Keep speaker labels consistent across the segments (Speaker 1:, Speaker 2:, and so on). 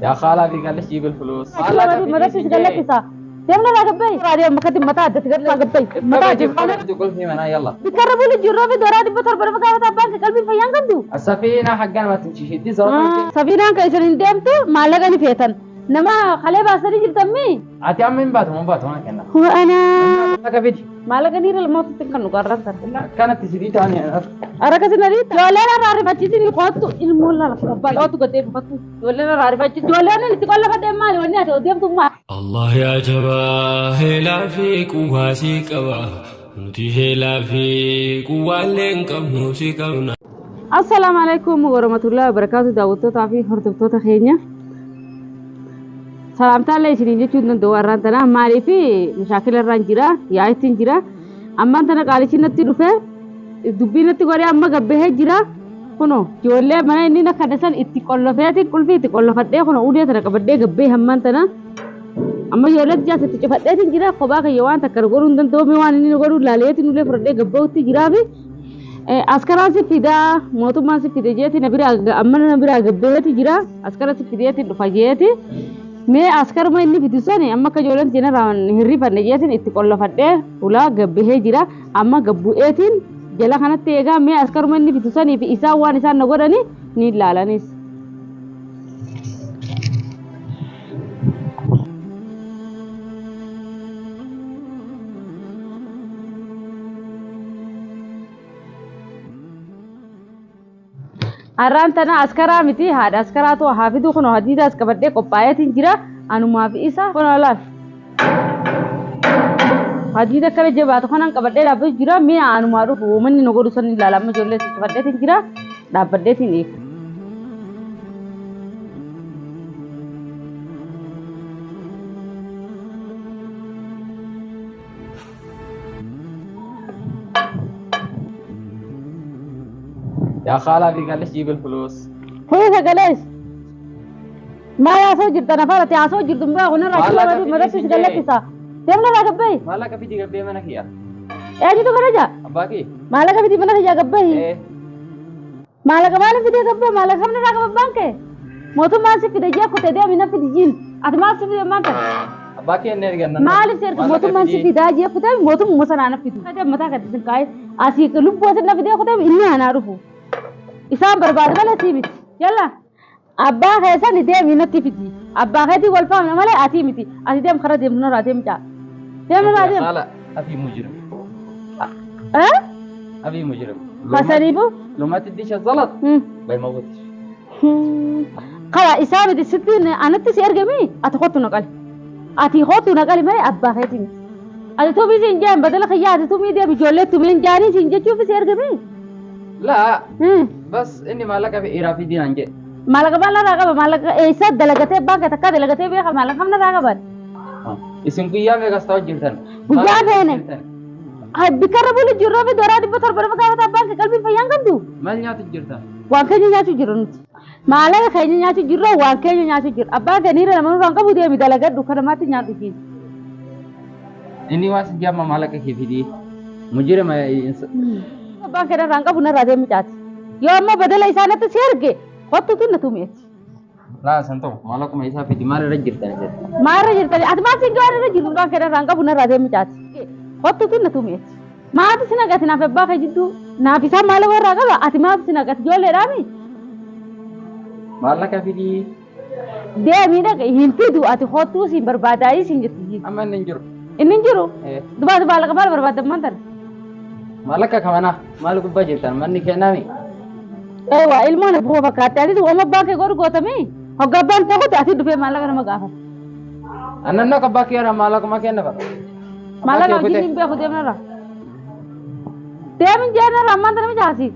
Speaker 1: يا خالة في قال ليش جيب الفلوس؟
Speaker 2: مدرسة دمنا لا قبي راديو مكتب متى تتقرب قبي متى
Speaker 1: تقول في منا يلا
Speaker 2: بيقربوا لي جرافي دورادي بتر بربا قافة بانك قلبي فيان قدو
Speaker 1: السفينة حقنا ما تمشي دي زلط
Speaker 2: سفينة كيسن ديمتو مالغني فيتن نما خلي باسري جرتمي
Speaker 1: اتي ام من بات من بات وانا كنا
Speaker 2: هو انا
Speaker 1: كفيدي
Speaker 2: مالغني الموت تكن قرر
Speaker 1: كانت تسدي ثاني
Speaker 2: أركزنا لي ولا أنا عارف أشيء قوت المولا لا قوت قديم قوت ولا أنا عارف أشيء ولا أنا اللي تقول لك مالي ولا أنا قديم ثم
Speaker 3: الله يا جبا هلا فيك واسيك نتي هلا فيك وعلين كم نوسيك.
Speaker 2: السلام عليكم ورحمة الله وبركاته. دعوتو تعفي هرتبتو تخينيا سلامتا الله يسرين جتون دواران تنا مالي في مشاكل الرانجرا يا تنجرا أما تنا قالشين نتي dubbiin natti godhee amma gabbahee jira kuno ijoollee mana inni na kadhasan itti qollofeetiin qulfii itti qollofadhee kuno ulee tana qabadhee gabbee hammaan tana amma ijoollee jaas itti cufadheetiin jira kophaa kiyya waan takka godhuu hin danda'u waan inni godhuu laaleetiin ulee fudhadhee gabbahutti jiraa fi askaraan si fidaa mootummaan si fide jeeti na biraa amma na biraa gabbaheeti jira askara si fideetiin dhufa jeeti mee askaruma inni fidu sani amma akka ijoolleen jenaraan hirrifanne jeetiin itti qollofadhee ulaa gabbahee jira amma gabbu'eetiin jala kanatti eegaa mee askaruma inni fidu sanii fi isaan waan isaan na godhani ni ilaalanis. Arraan tana askaraa miti haadha askaraatu haa fidu kun hadiidaas qabadhee qophaa'eetiin jira anumaa fi isa kun laal. Hadiida kana jabaatu kanan qabadhee dhaabbatu jira mi'a anumaa dhufu uummanni nu godhu san ilaala amma ijoollee cufadheetiin jira dhaabbadheetiin eega.
Speaker 1: يا خالة في قال ليش جيب الفلوس؟
Speaker 2: فلوس قاليش ما يا سو جرت انا فرت يا سو جرت مبا غنا راجل مدرسة قالك دمنا لا قبي
Speaker 1: مالك في دي قبي منك يا
Speaker 2: ايه تو كرجا
Speaker 1: اباكي
Speaker 2: مالك في دي منك يا قبي
Speaker 1: ايه
Speaker 2: مالك مالك في دي قبي مالك خمنا لا قبي بانك موتو ما سي في دي كنت دي من في دي ات ما سي في مانك
Speaker 1: اباكي ان رجعنا
Speaker 2: مالك سير موتو ما سي في دا جي كنت موتو مسنا انا في دي متا كنت سنكاي اسي لب وسنا في دي كنت اني انا اعرفه إسام برباد ولا سيبت يلا أبا خيسان دي من تفدي أبا خيتي والفام مالي أتي متي أتي دم خرج دم نور أتي متى دم نور أتي
Speaker 1: لا أبي مجرم
Speaker 2: أه
Speaker 1: أبي مجرم
Speaker 2: خسريبو
Speaker 1: لو ما تديش الزلط بيموتش
Speaker 2: خلا إسام دي ستين أنا تسير جمي أتخطو نقل أتي خطو نقل ما أبا خيتي أتي تو بيزين جام بدل خيا أتي تو ميديا بجولة تو مين جاني سينجا شوف سير جمي
Speaker 1: لا بس إني مالك في إيرافي دين أنجي
Speaker 2: مالك بالا راغب مالك إيسا دلقته بانك تكا دلقته بيخ مالك خمنا راغب
Speaker 1: اسم قيام يقصتاو جرتن
Speaker 2: قيام هنا بيقربوا لي جرافي دورادي بتر بربا قافة بانك قلبي فيان قدو
Speaker 1: مال نياتو جرتن
Speaker 2: وان كيني نياتو جرنت مالك خيني نياتو جرو وان كيني نياتو جر أبا كنيرة لما نرانقبو دي مدلقات دوكرمات نياتو جين
Speaker 1: إني واس جامع مالك كيف دي مجرم
Speaker 2: Abbaan kana irraan qabu narraa deemu caati. Yoo ammoo badala isaanitti si erge kottuutu na tumeeti.
Speaker 1: Laa san ta'u maalaquma isaa fidi maal irra jirtan jedhe.
Speaker 2: Maal irra jirtan ati maal siin gaara irra jirtu abbaan kana irraan qabu narraa deemu caati. Kottuutu na tumeeti. Maatu si naqati naaf abbaa kee jidduu naaf isaan maal irraa qaba ati maatu si naqati ijoolleedhaami.
Speaker 1: Maallaqa fidii.
Speaker 2: Deemii dhaqe hin fidu ati kottuu siin barbaadaayii siin jirti.
Speaker 1: Amma inni hin jiru.
Speaker 2: Inni hin jiru? Dubaatu maallaqa maal barbaadammaan tana?
Speaker 1: مالك كمان مالك بجيتان مني كنامي
Speaker 2: ايوه المون بو فكاتي ادي وما باكي غور غوتمي هغبان تاخد اتي دفي مالك انا مغافه
Speaker 1: انا نك باكي انا مالك ما كان نفر
Speaker 2: مالك جيني بياخد يمنا تيمن جانا رمان تنمي جاسي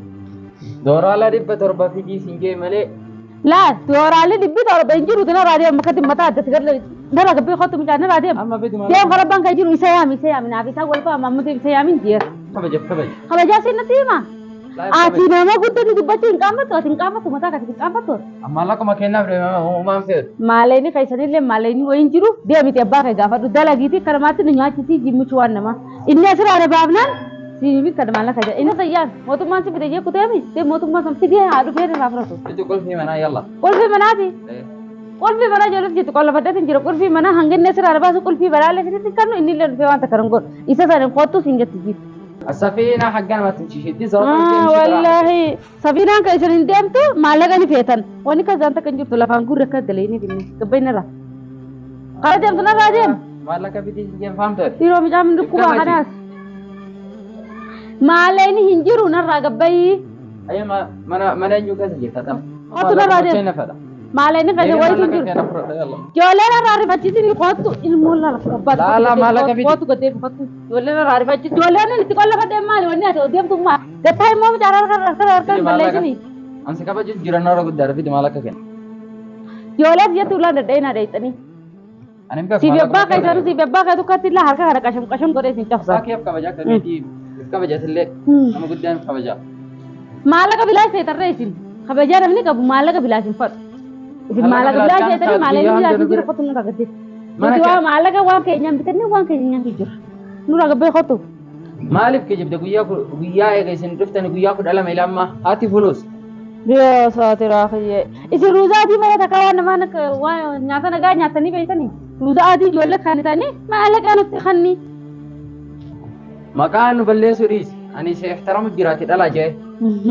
Speaker 1: دورالا دب تربا في جي سنجي ملي
Speaker 2: لا دورالا دب تربا انجرو تنا راديو مكتب متا تتغل نرا غبي خط مجانا راديو
Speaker 1: اما بدي
Speaker 2: تيم خربان كاجيرو يسيامي يسيامي نافي سا ولفا مامتي يسيامي جير
Speaker 1: خبج خبج
Speaker 2: خبجا سنتيما ati nama guddatu dubbachuu hin qaanfattu ati hin qaanfattu mataa kati hin qaanfattu.
Speaker 1: Maallaqa kennaaf uumaan feetu.
Speaker 2: Maaleenni keessanillee maaleenni wayiin jiru deemiti abbaa kee gaafadhu dalagiiti kanamaatti nu nyaachisi jimmichu waan namaa. Inni asirraa na baafnaan siimi kan maallaqa jedha. Inni sayyaan mootummaan si fide jee kuteemi dee mootummaan san fidee haa dhufee irraa fudhatu.
Speaker 1: Itti qulfii manaa yalla.
Speaker 2: Qulfii manaati. Qulfii manaa ijoollee jirtu qollofadheetiin jira. Qulfii manaa hanginni asirraa baasu qulfii balaalee isinitti kennu inni illee dhufee waan takka hin godhu. Isa sana kottu siin jetti jiru.
Speaker 1: السفينة حقنا ما تمشيش دي زلطة تمشي براحتك.
Speaker 2: Wallaahi safiinaan kan isin hin deemtu maallaqa ni feetan. Wanni kan takka hin jirtu lafaan gurra akka dalaynii finne gabbayna irraa. Kara deemtu narraa deemu.
Speaker 1: Maallaqa fidii hin fahamte.
Speaker 2: Yeroo mucaan dhukkubaa
Speaker 1: Gabaji.
Speaker 2: kanaas. Maallaqni hin jiru narraa gabbayii.
Speaker 1: Ayya mana mana eenyu keessa jirta tam.
Speaker 2: Kottu narraa deemu. Maallaqni kan wayitu hin jiru. Ijoollee narraa rifachiisin kottu ilmoon lala abbaatu.
Speaker 1: Laala, maallaqa fidi.
Speaker 2: Kottu gaddee kottu. Ijoollee narraa rifachiisin. Ijoolleen itti qollafadhee maali wanni ati deemtu maali? Gattaa immoo mucaan harka harka harka hin balleessini.
Speaker 1: Ansi kabaju jira nara guddaa fidi maallaqa kenna.
Speaker 2: Ijoollee siyyatti ulaan dadha'inaa dheeyxanii.
Speaker 1: Ani beeku.
Speaker 2: Siif abbaa keessanuu siif abbaa keetu akkatti illaa harka kana qasham qasham godhee isin cabsa.
Speaker 1: Saakiif kabaja akka keetii kabajatillee nama guddaan kabaja.
Speaker 2: Maallaqa bilaash feetarree isin kabajaa namni qabu maallaqa bilaash hin fadhu. Isin maallaqa bilaash feetanii maallaqa bilaash hin jiru kottu nurra gaddee. Nuti waa maallaqa waan keenyaan bitannee waan keenyaan hin jiru. Nurra gabbee kottu.
Speaker 1: Maaliif kijibde guyyaa guyyaa eega isin dhuftani guyyaa 12 ilamma haati fulus.
Speaker 2: Yoo saatiraa kiyyee. Isin ruuzaa adii malee takka waan namaan waan nyaata nagaa nyaatanii beektanii. Ruuzaa adii ijoollee kan ta'anii maallaqa nutti kanni.
Speaker 1: Maqaan nu balleessuu dhiisi. Ani si ihtiramu jiraati dhala jee.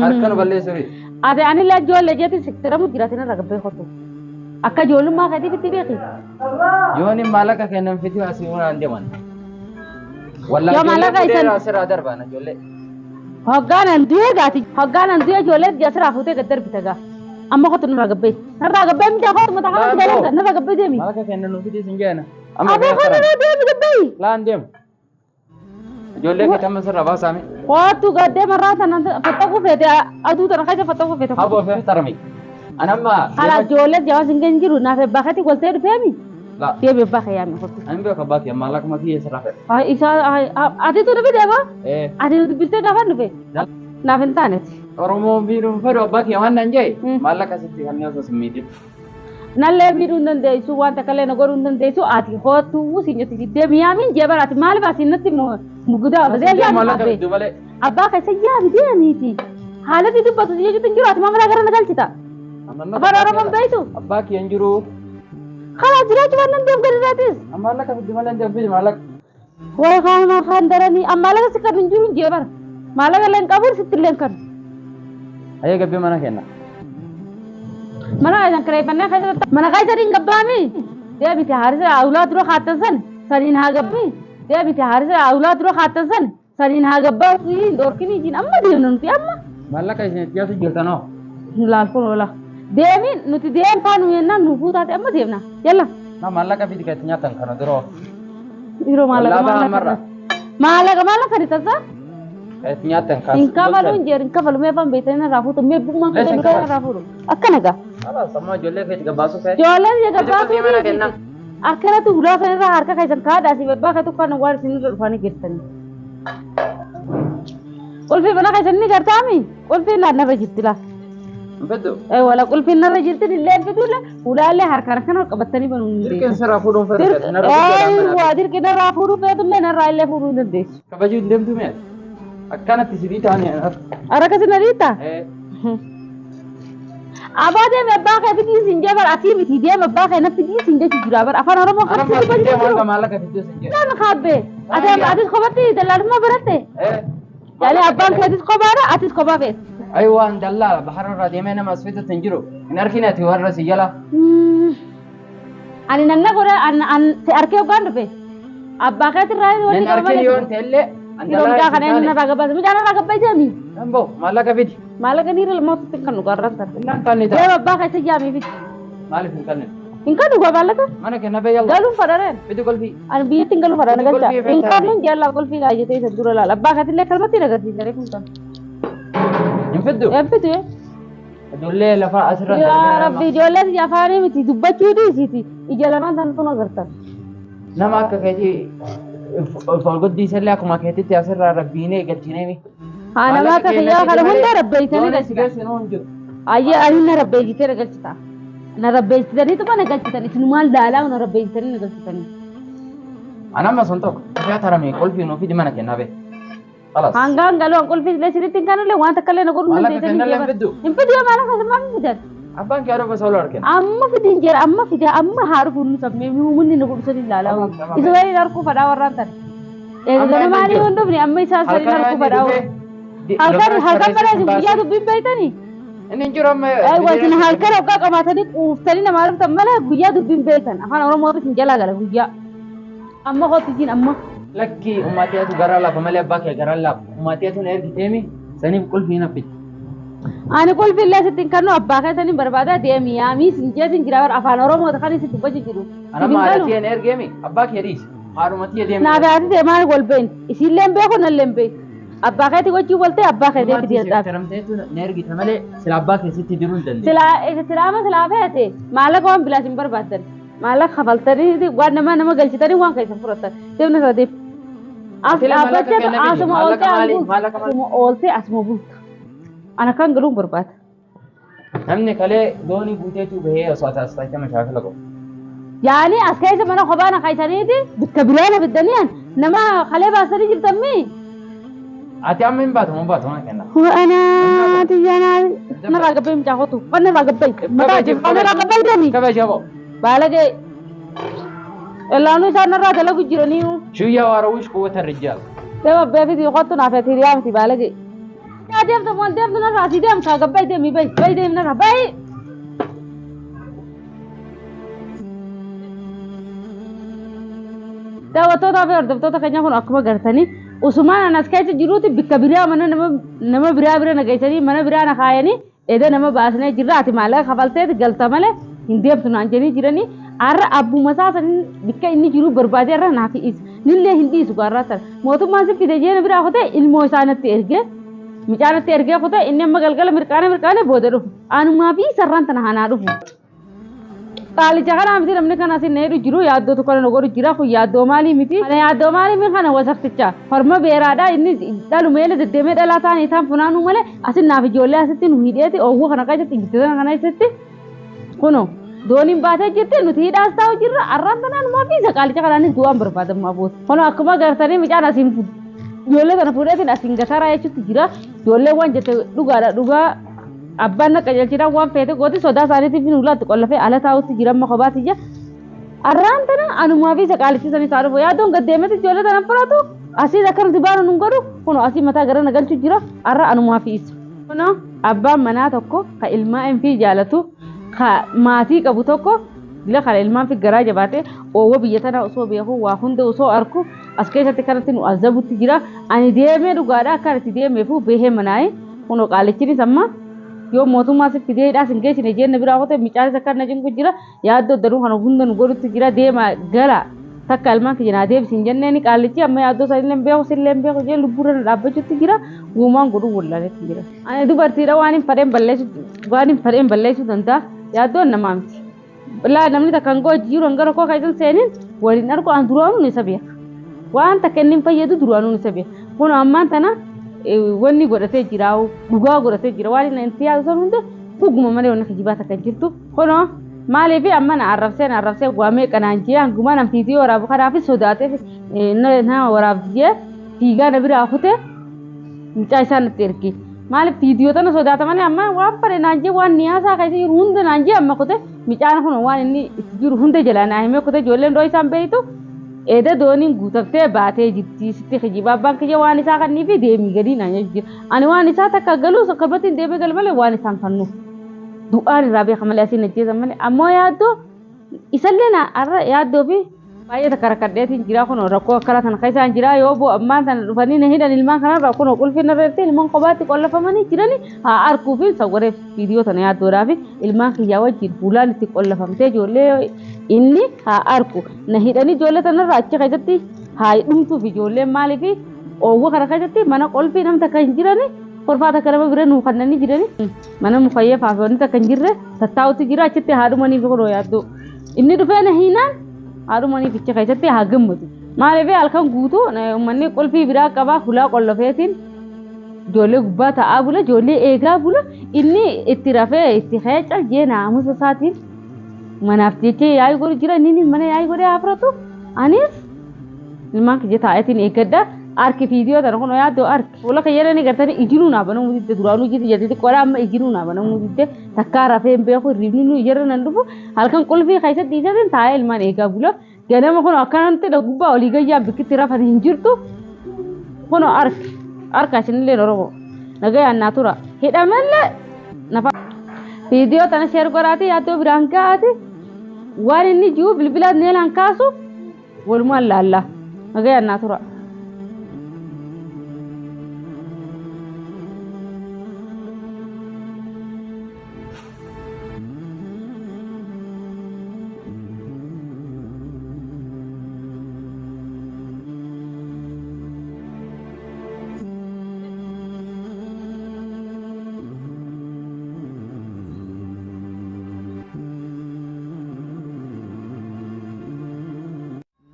Speaker 1: Harka nu balleessuu dhiisi.
Speaker 2: Ati anillee ijoollee jeetti siktiramu jiraati nurra gabbee kottu. Akka ijoollummaa keetiif itti beeki.
Speaker 1: Yoon maallaqa kennan fidii asii waan deeman. Wallaahi
Speaker 2: Yoo maallaqa
Speaker 1: ijoollee
Speaker 2: isin-
Speaker 1: asirraa darbaan ijoollee.
Speaker 2: Hoggaanan du'ee gaati. Hoggaanan du'ee ijoollee asirraa fuutee gad darbite gaa. Amma kottu nurraa gabbee. Nurraa gabbee miti kottu mataa kanatti galee nurraa gabbee deemi.
Speaker 1: Maallaqa kennan nu fidii sin jeena.
Speaker 2: Abee kottu nurraa deemi gabbee.
Speaker 1: Laan deemu. Ijoollee kee amma sirraa baasaami.
Speaker 2: Kottu gaddee marraa sana fattaquu feete aduu tana keessa fattaquu feete.
Speaker 1: Haboo fi ihtarami. Ani amma.
Speaker 2: Kala ijoollee jawaan sin kan jiru naaf abbaa keetti goltee dhufeemi.
Speaker 1: La.
Speaker 2: Deemi abbaa kee yaami kottu.
Speaker 1: Ani beeku abbaa kee maallaqa kiyya sirraa fedha.
Speaker 2: Isa ati tu dhufe deema.
Speaker 1: Ee.
Speaker 2: Ati biltee gaafa dhufe. Naaf hin taaneeti.
Speaker 1: Oromoon miidhuun fedhu abbaa kee waan nan jee maallaqa sitti kanneen osoo sin miidhin.
Speaker 2: Nallee miidhuu hin dandeessu waan takka illee na godhuu hin dandeessu ati kottu siin jetti deemi yaamiin jee bara ati maaliif asiin natti mugudaa obsee yaami
Speaker 1: Maallaqa
Speaker 2: abbee.
Speaker 1: fiddu malee.
Speaker 2: Abbaa keessa yaami deemiiti. Haalatti dubbatu si jechuutu hin jiru ati maamila gara na galchita. Afaan Oromoon beektu.
Speaker 1: Abbaa kee hin jiru.
Speaker 2: Kalaa jiraachuu waan danda'eef gadi irraatis.
Speaker 1: Maallaqa fiddu malee hin deemu maallaqa.
Speaker 2: Way kaan kaan daranii amma maallaqa si kan hin jiru hin jee bara. Maallaqa illee hin qabu sitti illee hin kennu.
Speaker 1: Ayyee gabbee mana kenna.
Speaker 2: Mana keessan kireeffannee keessatti mana keessan hin gabbaami. Deebite haarisa awlaa dura kaattan san saniin haa gabbi. Deebite haarisa awlaa dura kaattan san saniin haa gabbaa hin dhorkinii jiin amma deemna nuti amma.
Speaker 1: Maallaqa isin itti dhiyaatu jirtanoo.
Speaker 2: Laal kun oola. Deemi nuti deemtaa nu yennaan nu fuutaate amma deemna. Yalla.
Speaker 1: Na maallaqa fidi kan itti nyaatan kana duroo.
Speaker 2: Yeroo maallaqa
Speaker 1: Wallaahi
Speaker 2: maallaqa.
Speaker 1: amarra.
Speaker 2: Maallaqa maallaqa ni tasa.
Speaker 1: Kan itti nyaatan kaas.
Speaker 2: Hin kafalu hin jeer hin kafalu mee afaan beektanii narraa fuutu mee bu'umaan
Speaker 1: Lees hin
Speaker 2: kan
Speaker 1: kafalu.
Speaker 2: narraa fuudhu. Akkana gaa.
Speaker 1: Kalaas amma ijoollee keetti gabbaasuu fe'e.
Speaker 2: Ijoolleen ija
Speaker 1: Ija qophii mana kenna.
Speaker 2: Akkanatti ulaa sanarraa harka keessan kaadhaa si babbaa keetu kan waan isin irra dhufanii geessanii. Qulfii mana keessan ni gartaami? Qulfiin narra jirti laa.
Speaker 1: Hin fiddu.
Speaker 2: Ee wala qulfiin narra jirti illee fiduule ulaallee harkaan akkana qabatanii banuu hin
Speaker 1: Dirqeen
Speaker 2: dandeessu.
Speaker 1: sirraa fuudhuun fedhu. Narra guddaadhaan
Speaker 2: Ee waa dirqi narraa fuudhuu feetullee narraa illee fuudhuu hin dandeessu.
Speaker 1: Kabajuu hin deemtu mee? Akkanatti sidii ta'anii.
Speaker 2: Harka sin ariitta?
Speaker 1: Ee.
Speaker 2: Abbaa deeme abbaa kee fidii sin jee bara asii miti deeme abbaa kee na fidii sin jechu jira bara afaan Oromoo
Speaker 1: Ana
Speaker 2: kan
Speaker 1: maal
Speaker 2: dubbachuu
Speaker 1: deemu
Speaker 2: jiru.
Speaker 1: hanga maallaqa fidduu sin jee.
Speaker 2: Nama kaabbee. Ati atis kophatti dallaalummaa baratte.
Speaker 1: Ee.
Speaker 2: Yaani abbaan keetis kophaadha atis kophaa feete.
Speaker 1: Aywa dallaala bahara irraa deemee nama as fidatu hin jiru. Hin argine ati warra si jala.
Speaker 2: Ani nanna godha an an si arkee hoggaan dhufe. Abbaa keetirraa wanni
Speaker 1: Nan
Speaker 2: qaba
Speaker 1: argine
Speaker 2: malee.
Speaker 1: yoon ta'ellee an
Speaker 2: Yeroo
Speaker 1: dallaa
Speaker 2: mucaa kana inni narraa gabbaase mucaa narraa gabbaasee mi?
Speaker 1: Nambo maallaqa fidi.
Speaker 2: Maallaqa ni irra mootutti kan nu garran sana.
Speaker 1: Innaan kan ni ta'a.
Speaker 2: Deema abbaa keessa jaamii fidi.
Speaker 1: Maaliif hin kennine?
Speaker 2: Hin kan dhugaa maallaqa?
Speaker 1: Mana kenna bee yalla.
Speaker 2: Galuun fadhareen.
Speaker 1: Fidi qulfii.
Speaker 2: Ani biyyatti hin galu fadha na galcha.
Speaker 1: Qulfii
Speaker 2: Hin
Speaker 1: feetaa
Speaker 2: qabnu jaalala qulfii kaayatee isa dura laala. Abbaa keetillee kalmatti agarsiisanii kun kan.
Speaker 1: Hin fiddu.
Speaker 2: Eebbitu.
Speaker 1: Ijoollee lafa asirra
Speaker 2: Yaa Rabbi ijoolleen ija afaanii miti dubbachuu dhiisiiti. Ija lamaan san tun agartan.
Speaker 1: Nama akka keetii ol guddiisallee akkuma keetitti asirraa rabbiinee galchinee.
Speaker 2: Haa nama akka kiyyaa kana hunda rabbeessanii
Speaker 1: Si
Speaker 2: galchitan.
Speaker 1: geessinuu hin jiru.
Speaker 2: Ayyee ani na rabbeessitee na galchita. Na rabbeessitaniituma na galchitan. Isin maal daalaa na rabbeessitanii na galchitanii.
Speaker 1: Ana amma sun tokko ifaa tarame qulfii nuu fidi mana kennaa bee. Kalaas.
Speaker 2: Hangaan galuu qulfii illee sirriitti hin kanullee waan takka illee na godhuu hin
Speaker 1: Maallaqa
Speaker 2: dandeessanii.
Speaker 1: kennallee hin fiddu.
Speaker 2: Hin fiddu yoo maallaqa maal fidan?
Speaker 1: Abbaan kee haadha solo argina.
Speaker 2: Amma fidin jira amma fida amma haa dhufu nu sammee humni nu godhu sanii ilaalaa. Isa sanii harkuu fadhaa warraan tana. Eega maaliif hin dhufne amma isaan sanii harkuu fadhaa. Halkan halkan bara isin guyyaa dubbiin beektanii?
Speaker 1: Inni hin jiru amma.
Speaker 2: Aywa isin halkan hoggaa qabaatanii quuftanii namaa dhuftan malee guyyaa dubbiin beektan. Afaan Oromootis hin jalaa gala guyyaa. Amma kootti jiin amma.
Speaker 1: Lakki ummateetu garaa laafa malee abbaa kee garaa laafa. Ummateetu na ergiteemi saniif qulfii hin hafite.
Speaker 2: Ani qulfii illee sitti hin kennu abbaa keessaniin barbaada deemi yaamii sin jeesin jira bara afaan Oromoota kan isin dubbachuu jiru.
Speaker 1: Ana maalatii na ergeemi abbaa kee dhiisi. Haadhumatii deemi.
Speaker 2: Naaf haati ta'e maal wal beekni isiillee hin beeku nallee hin beeku. Abbaa keetii wajjin wal ta'e abbaa keetii fidee dhaaf.
Speaker 1: Taramteetu na ergite malee sila abbaa keessatti diruu hin dandeenye.
Speaker 2: Silaa silaama silaa feete maallaqa waan bilaas hin barbaaddan. Maallaqa kafaltanii waan nama nama galchitanii waan keessan fudhatan. Deemna isaa deem. As
Speaker 1: Sila maallaqa
Speaker 2: dhaabbachaa
Speaker 1: kenna biyya.
Speaker 2: asuma
Speaker 1: Maallaqa
Speaker 2: ooltee
Speaker 1: maali?
Speaker 2: as
Speaker 1: Maallaqa maali?
Speaker 2: asuma ooltee asuma bulta. Ana kan galuun barbaada.
Speaker 1: Namni kalee doonii guuteetu bahee osoo taasisaa mashaakila qabu.
Speaker 2: Yaani as keessa mana kophaa na kaysaniiti bikka biraa na fiddanii nama kalee baasanii jirtan mii.
Speaker 1: Ati amma hin baatu hin baatu waan kenna.
Speaker 2: Anaa xiyyaanaa narraa gabbee mucaa kootu waan narraa gabbee mataa waan narraa gabbee deemi.
Speaker 1: Kabajabo.
Speaker 2: Baalagee Ellaanuu isaan narraa dalagu jiranii.
Speaker 1: Shuyya waarawish quwwata rijaal.
Speaker 2: Deema beefi kootu naaf hiriyaa miti baalagee. Yaa deemtu maal deemtu narraa asii deemtu haa gabbee deemi bayi bayi deemi narraa bayi. Daawwattootaa fi hordoftoota keenya kun akkuma gartanii usumaan anas keessa jiruuti bikka biraa mana nama biraa bira nageessanii mana biraa na kaayanii edda nama baasnee jirra ati maallaqa kafalteeti galta malee hin deemtu naan jedhanii jiranii har'a abbuma isaa saniin bikka inni jiru barbaadee irra naaf dhiisa nillee hin dhiisu gaarraa sana mootummaan si fide jeena biraa kutee ilmoo isaa natti ergee mucaa natti ergee kutee inni amma galgala mirqaane mirqaane booda dhufu anumaa fi sarraan tana hanaa dhufu. Qaalicha kana miti namni kana asin na jiru yaaddoo tokko na godhu jira kun yaaddoo maalii miti. Kana yaaddoo maalii miti kana wasakticha horma beeraadha inni dhalumeele deddeemee dhalaa ta'an isaan funaanuu malee asin naaf ijoollee asitti nu hidheeti oowwuu kana keessatti ibidda kana keessatti kuno dooniin baatee jirti nuti hidhaas taa'u jirra arraan tanaan maa fi isa qaalicha kanaanis du'aan barbaadamu aboota. Kuno akkuma gartanii mucaan asiin ijoollee kana fuudheetiin asiin gataraa jechuutti jira ijoollee waan jette dhugaadha dhugaa. Abbaan na qajeelchidhaan waan feete gooti sodaa isaaniitiif hin ulaatti qollafee ala taa'utti jira amma kophaatti ija. Arraan tana anumaa fi isa qaalichisan isaa dhufu yaaddoon gaddeemetti ijoollee tana fudhatu asii akka nuti baanu nun godhu kun asii mataa gara na galchu jira arra anumaa fi isa. Kun abbaan manaa tokko ka ilmaan fi jaalatu ka maatii qabu tokko dila kana ilmaan fi garaa jabaatee oowwa biyya tanaa osoo beeku waa hunda osoo arku as keessatti kanatti nu azabutti jira ani deemee dhugaadha akka itti deemeefu behee manaaye kun qaalichinis amma yoo mootummaa si fidee hidhaas hin geessine jenne biraa qote mucaanis akka na cinqu jira yaaddoo danuu kana hunda nu godhutti jira deema gala takka ilmaan kiyya naa deebisi hin jenneeni qaalichi amma yaaddoo sanillee hin beeku sillee hin beeku jee lubbuurra na dhaabbachuutti jira uumaan godhuu wallaaletti jira. Ani dubartiidha waan hin fadheen balleessu waan hin fadheen balleessuu danda'a yaaddoon namaa miti. Laa namni takka hangoo jiru hanga rakkoo keessan seeniin waliin argu an duraanuun isa beeka. Waan takka inni hin fayyadu duraanuun isa beeka. Kun ammaan tana wanni godhatee jira dhugaa godhatee jira waan inni itti yaadu san hunda dhuguma malee wanni kijibaa takka hin jirtu. Kunoo maaliif amma na arrabsee na arrabsee waamee qanaan jee hanguma nam fiitii waraabu kanaafis sodaatee nama waraabdi jee fiigaa na biraa kutee mucaa isaa natti erge. Maaliif fiidiyoo tana sodaata malee amma waan fedhe naan jee waan niyaasaa keessa jiru hunda naan jee amma kutee mucaan kun waan inni itti jiru hunda jalaa naa himee kutee ijoolleen dhoo isaan beeytu Eeda dooniin guutamtee baatee jirti sitti kijibaa abbaan kiyya waan isaa kannii fi deemii gadii naan jira. Ani waan isaa takka galuus akkanumatti hin deemee galu malee waan isaan fannuuf. Du'aan irraa beeka malee asiin ajjeesan malee ammoo yaaddoo isallee na har'a yaaddoo fi baay'ee takka rakkadheetiin jira kun rakkoo akkana kana keessaan jira yoo boo ammaan sana dhufanii na hidhan ilmaan kanarraa kun qulfii narra irratti ilmaan kophaatti qollafamanii jirani haa arkuu fi sawwaree viidiyoo tana yaaddoodhaa fi ilmaan kiyyaa wajjin fuulaan itti qollafamtee ijoollee inni haa arku na hidhanii ijoollee tanarraa achi keessatti haa dhumtuuf ijoolleen maaliif oowwa kana keessatti mana qolfii namni takka hin jirani kolfaa takka nama bira nuu kannanii jirani mana mukayyee faafonni takka hin jirre tattaa'utti jira achitti haa dhumaniif kunoo yaaddoo inni dhufee na hiinaan haa dhumaniif achi keessatti haa gammadu maaliif halkan guutuu uummanni qolfii biraa qabaa hulaa qollofeetiin ijoollee gubbaa taa'aa bula ijoollee eegaa bula inni itti rafee itti ka'ee cal jee naamusa isaatiin manaaf jechee yaa'ii godhu jira inni mana yaa'ii godhee haa fudhatu anis ilmaan kiyya taa'eetiin eeggadha Arki viidiyoo tana kun yaaddoo arki. Fuula kiyyarra ni gartanii ijinuu naa banamuu didde duraanuu ijji tiyya xixiqqoodha amma ijinuu naa banamuu didde takkaa rafee hin beeku hirribni nu ijarra nan dhufu halkan qulfii keessatti dhiisatiin taa'ee ilmaan eegaa bula. Ganama kun akkanatti gubbaa olii gayyaa bikkitti rafan hin jirtu. Kunoo arki arka isinillee Oromoo nagayaan naa tura hidhamallee nafa. Viidiyoo tana sheer godhaati yaaddoo biraan ga'aati waan inni jiru bilbila neelaan kaasu walumaan laalla nagayaan naa tura.